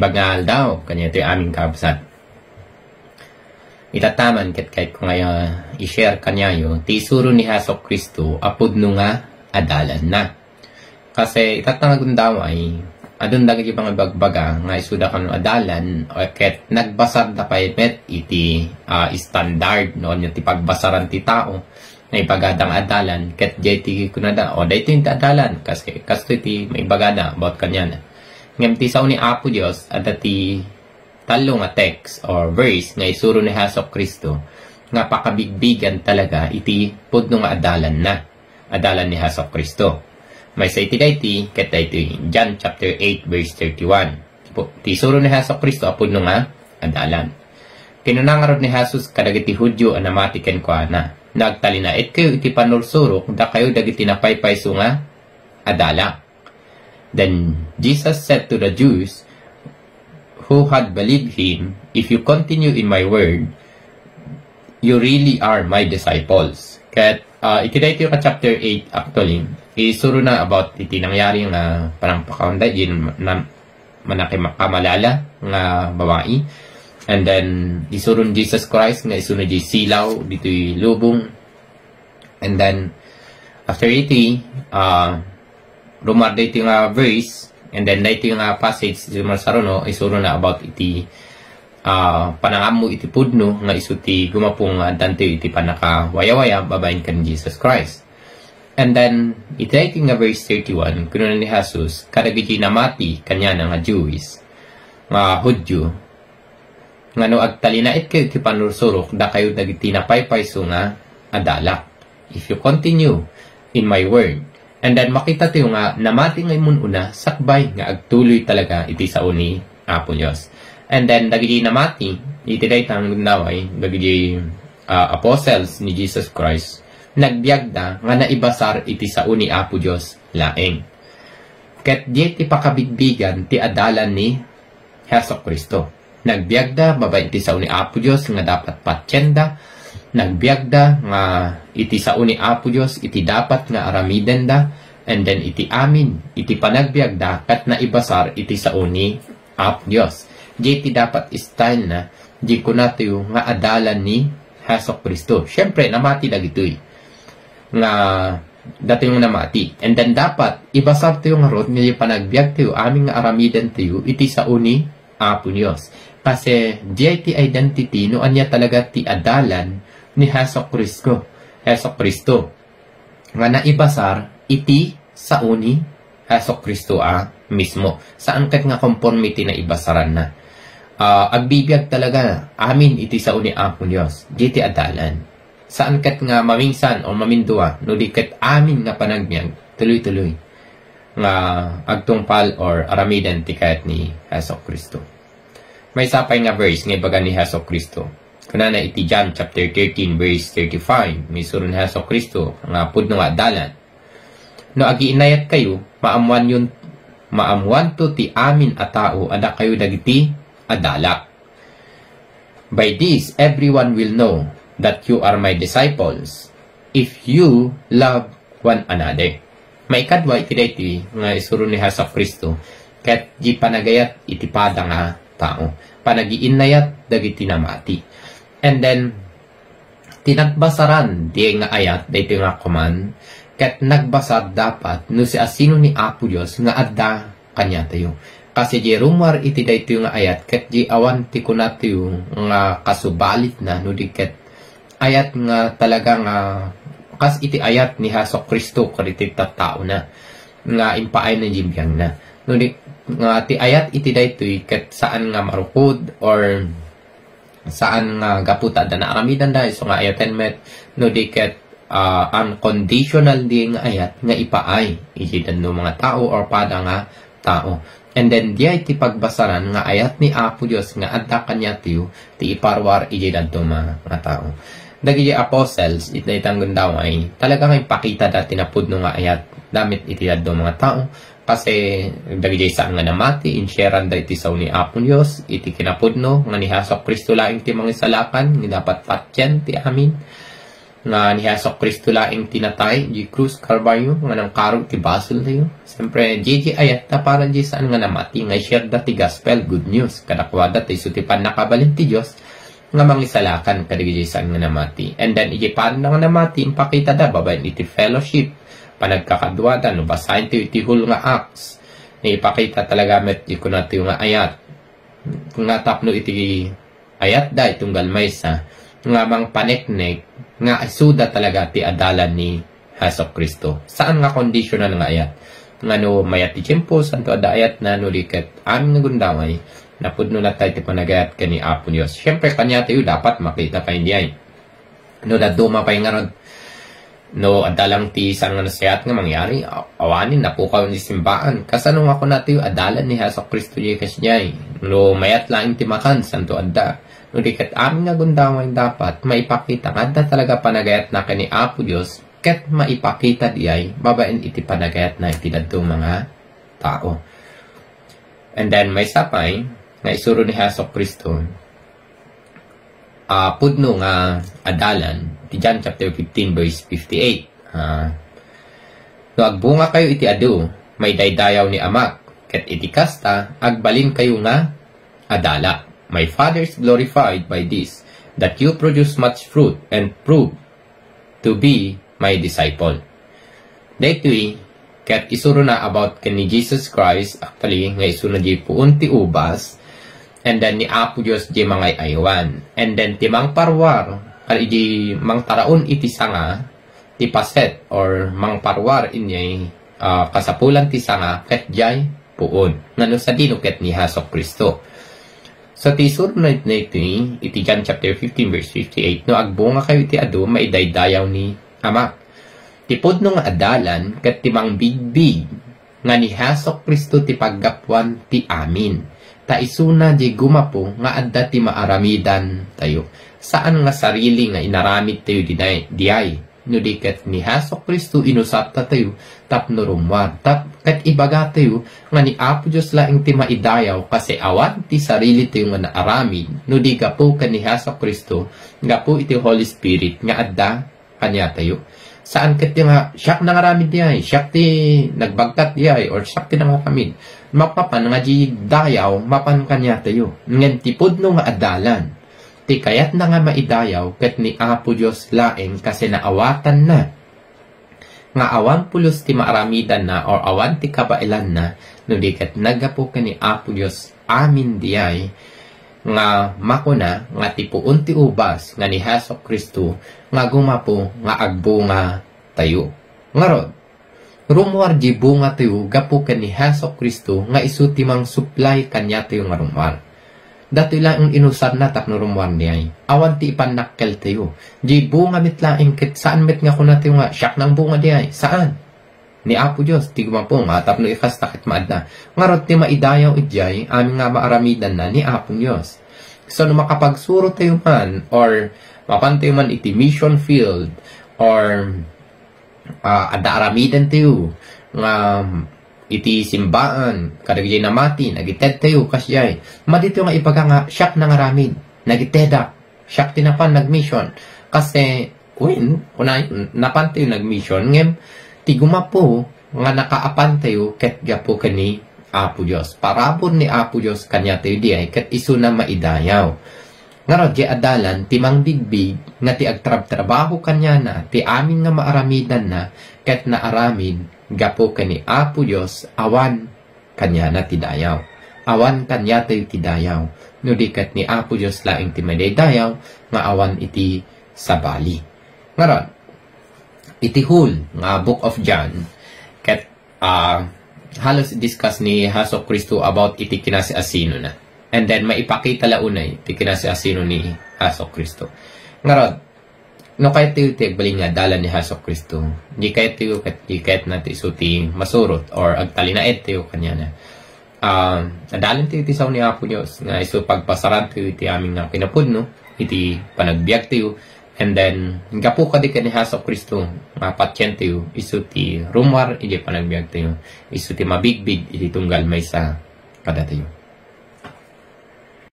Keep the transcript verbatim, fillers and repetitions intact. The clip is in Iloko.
Bagna aldaw, kaniayo ti amin kabsat. Itataman ket kayatko nga, ah, i-share kaniayo ti isuro ni Jesu-Cristo a pudno nga adalanna. Kasi itatta nga gundaway, adun dagiti pangibagbaga nga isuda kano adalan, o ket nagbasarda pay met iti, ah, standard, no, ania ti pagbasaran ti tao, nga ibagada nga adalan, ket diay ti kunada, "O, daytoy ti adalan," kasi kastoy ti maibagada about kaniana. Ngem ti sao ni Apo Dios, adda ti tallo nga text or verse nga isuro ni Jesu-Cristo nga pakabigbigan talaga iti pudno nga adalanna, adalan ni Jesu-Cristo. Maysa iti daytoy, ket daytoy, John chapter eight, verse thirty-one. Ti pu-, ti isuro ni Jesu-Cristo a pudno nga adalan. Kinuna ngarud ni Jesus kadagiti Judio a namati kenkuana, "No agtalinaedkayo iti pannursurok, dakayo dagiti napaypayso nga adalak." Then Jesus said to the Jews who had believed him, "If you continue in my word, you really are my disciples." Ket, ah, iti daytoy ka chapter eight, actually, isuro na about iti nangyari nga panangpakaunda, iti na-, manakimakamalala nga babai. And then, isuro ni Jesus Christ nga isuno di silaw ditoy lubong. And then, after iti, ah, rumar daytoy nga verse, and then daytoy nga passage, sumarsaruno, isuro na about iti, ah, panangammo iti pudno nga isu ti gumapu nga addantayo iti pannakawayawaya babaen ken Jesus Christ. And then, iti daytoy nga verse thirty-one, kinuna ni Jesus kadagiti namati kaniana nga Jewish, nga Judio, nga no agtalinaedkayo iti pannursurok, dakayo dagiti napaypayso nga adalak. If you continue in my word. And then makitatayo nga namati nga immun-una sakbay nga agtuloy talaga iti sao ni Apo Dios. And then dagiti namati iti dayta nga gundaway, dagiti, ah, apostles ni Jesus Christ, nagbiagda nga naibasar iti sao ni Apo Dios laeng. Ket diay ti pakabigbigan ti adalan ni Jesu-Cristo. Nagbiagda babaen iti sao ni Apo Dios nga dapat patienda. Nagbiagda nga iti sao ni Apo Dios iti dapat nga aramidenda. And then iti amin, iti panagbiagda, ket naibasar iti sao ni Apo Dios. Diay ti dapat style na, di kunatayo nga adalan ni Jesu-Cristo. Siyempre, namati dagitoy nga datayo nga namati. And then dapat, ibasartayo ngarud nga panagbiagtayo, amin nga aramidentayo, iti sao ni Apo Dios. Kasi, diay ti identity, no ania talaga ti adalan ni Jesu-Cristo. Jesu-Cristo. Nga naibasar iti sao ni Jesu-Cristo a mismo. Saan ket nga konforme ti naibasaranna. Ah, agbibiag talaga, amin iti sao ni Apo Dios. Diay ti adalan. Saan ket nga mamingsan o mamindua, no di ket amin nga panagbiag, tuloy-tuloy nga agtungpal or aramiden ti kayat ni Jesu-Cristo. Maysa pay nga verse nga ibaga ni Jesu-Cristo. Kunana iti John chapter thirteen, verse thirty-five, nga isuro ni Jesu-Cristo nga pudno nga adalan. No agiinnayatkayo, maammoanyon, maammoanto ti amin a tao a dakayo dagiti adalak. By this, everyone will know that you are my disciples if you love one another. Maikadua iti daytoy nga isuro ni Jesu-Cristo, ket di panagayat iti pada nga tao. Panagiinnayat dagiti namati. And then, ti nagbasaran diay nga ayat, daytoy nga command, ket nagbasar dapat no siasino ni Apo Dios nga adda kaniatayo. Kasi di rummuar iti daytoy nga ayat, ket di awan ti kunatayo nga kasubalitna, no di ket ayat nga talaga nga kas iti ayat ni Jesu-Cristo kadagiti tattaona nga impaayna diay biagna. No di, nga ti ayat iti daytoy ket saan nga marukod or saan nga gapu ta adda naaramidenda, isu nga ayaten met, no di ket, ah, unconditional diay nga ayat nga ipaay iti dadduma nga tao or pada nga tao. And then, diay ti pagbasaran nga ayat ni Apo Dios nga adda kaniatayo ti iparuar iti dadduma nga tao. Dagiti apostles, iti dayta nga gundaway, talaga nga impakita da ti napudno nga ayat, damit iti dadduma nga tao, kasi dagiti saan nga namati, inshareanda iti sao ni Apo Dios, iti kinapudno nga ni Jesu-Cristo laeng ti mangisalakan, nga dapat patien ti amin. nga ni Jesu Cristo laeng ti natay, di krus Kalbaryo, nga nangkaro ti basoltayo. Siyempre, di, di ayat na para di saan nga namati, nga i-share da ti gospel, good news, kadakuada, ta isu ti pannakabalin ti Dios, nga mangisalakan kadagiti saan nga namati. And then, iti pannang namati, impakita da, babaen iti fellowship, panagkakaduada, no, basaentayo iti hul nga Acts, nga ipakita talaga met, di kunatayo nga ayat. Nga tapno iti ayat da, itunggal maysa, nga mangpaneknek, nga isuda talaga ti adalan ni Jesu Cristo. Saan nga conditional nga ayat. Nga no mayat ti tiempo, santo adda ayat na, no di ket amin nga gundaway, napudno na tayo ti panagayat ken ni Apo Dios. Siyempre, kaniatayo dapat makita kayo diay. No dadduma pay ngarud, no adda lang ti saan nga nasayaat nga mangyari, a-, awanen, napukaw ni simbaan. Kasano nga kunatayo, adalan ni Jesu Cristo diay kasdiay. No mayat laeng ti makan, santo adda. No di ket amin nga gundaway dapat, maipakita nga adda talaga panagayat na ken ni Apo Dios, ket maipakita diay babaen iti panagayat na iti dadduma nga tao. And then, maysa pay, nga isuro ni Jesu Cristo, ah, pudno nga adalan, ti John chapter fifteen, verse fifty-eight. Ah, no agbunga kayo iti adu, maidaydayaw ni Amak, ket iti kasta, agbalin kayo nga adala. My Father is glorified by this, that you produce much fruit and prove to be my disciple. Daytoy, ket isuro na about ken ni Jesus Christ, actually, nga isuna di puon ti ubas, and then ni Apo Dios di mangay-aywan. And then ti mangparwar, kadi di mangtaraon iti sanga, ti paset, or mangparwar inyay, ah, kasapulan ti sanga, ket diay puon. Ngano sadino ket ni Jesu Cristo. So, ti isuro na iti, iti John chapter fifteen, verse fifty-eight, "No agbunga kayo iti adu, maidaydayaw ni Ama." Ti pudno nga adalan, ket ti mangbigbig, nga ni Jesu Cristo ti paggapuan ti amin. Ta isuna di gumapu nga adda ti maaramidan tayo. Saan nga sarili nga inaramid tayo diay, diay. No di ket ni Jesu Cristo inusarta tayo tapno rummuar. Tap-, ket ibaga tayo nga ni Apo Dios laeng ti maidayaw, kasi awan ti sarili tayo nga naaramid, no di gapu ken ni Jesu Cristo, gapu iti Holy Spirit nga adda kaniatayo. Saan ket nga, "Siak nangaramid diay, siak ti nagbagtat diay, or siak ti nangaramid." Mapapan nga di dayaw, mapan kaniatayo. Ngem ti pudno nga adalan, ti kayatna nga maidayaw ket ni Apo Dios laeng kasi naawatanna nga awan pulos ti maaramidanna or awan ti kabaelanna, no di ket naggapu ken ni Apo Dios amin diay nga makuna nga ti puon ti ubas nga ni Jesu Cristo nga gumapu nga agbunga tayo. Ngarud, rummuar di bunga tayo gapu ken ni Jesu Cristo nga isu ti mangsuplay kaniatayo nga rummuar. Datoy laeng inusarna tapno rummuar diay. Awan ti ipannakkel tayo. Di bunga met laeng ket saan met nga kuna tayo nga, "Siak nangbunga diay." Saan? Ni Apo Dios ti gumapu nga tapno ikasta ket maadda. Ngarud ti maidayaw idiay, amin nga maaramidanna ni Apo Dios. So, no makapagsuro tayo man, or mapan tayo man iti mission field, or ah, adda aramiden tayo nga iti simbaan, kadagiti namati, nagited tayo, kasdiay. Madi tayo nga ibaga nga, "Siak nangaramid, nagitedak, siak ti napan nagmission." Kasi, wen, kunay, napan tayo nagmission, ngem ti gumapu nga nakaapan tayo ket gapu ken ni Apo Dios. Parabur ni Apo Dios kaniatayo diay, ket isuna maidayaw. Ngarud, diay adalan ti mangbigbig nga ti agtrabtrabaho kaniana, ti amin nga maaramidanna, ket naaramid gapu ken ni Apo Dios, awan kaniana ti dayaw. Awan kaniatayo ti dayaw. No di ket ni Apo Dios laeng ti madaydayaw nga awan iti sabali. Ngarud, iti hul nga Book of John, ket ah, halos discuss ni Jesu Cristo about iti kinasiasinona. And then, maipakita la unay ti kinasiasino ni Jesu Cristo. Ngarud, no kayat tayo ti agbalin nga adalan ni Jesu Cristo, di kayat tayo ket di kayat na ti isu ti masurot or agtalinaed tayo kaniana. Ah, adalan tayo ti sao ni Apo Dios nga isu pagpasaran tayo iti amin nga kinapudno, iti panagbiag tayo, And then, gapu kadi ken ni Jesu Cristo, nga patien tayo, isu ti rummuar iti panagbiag tayo, isu ti mabigbig iti tunggal maysa kadatayo.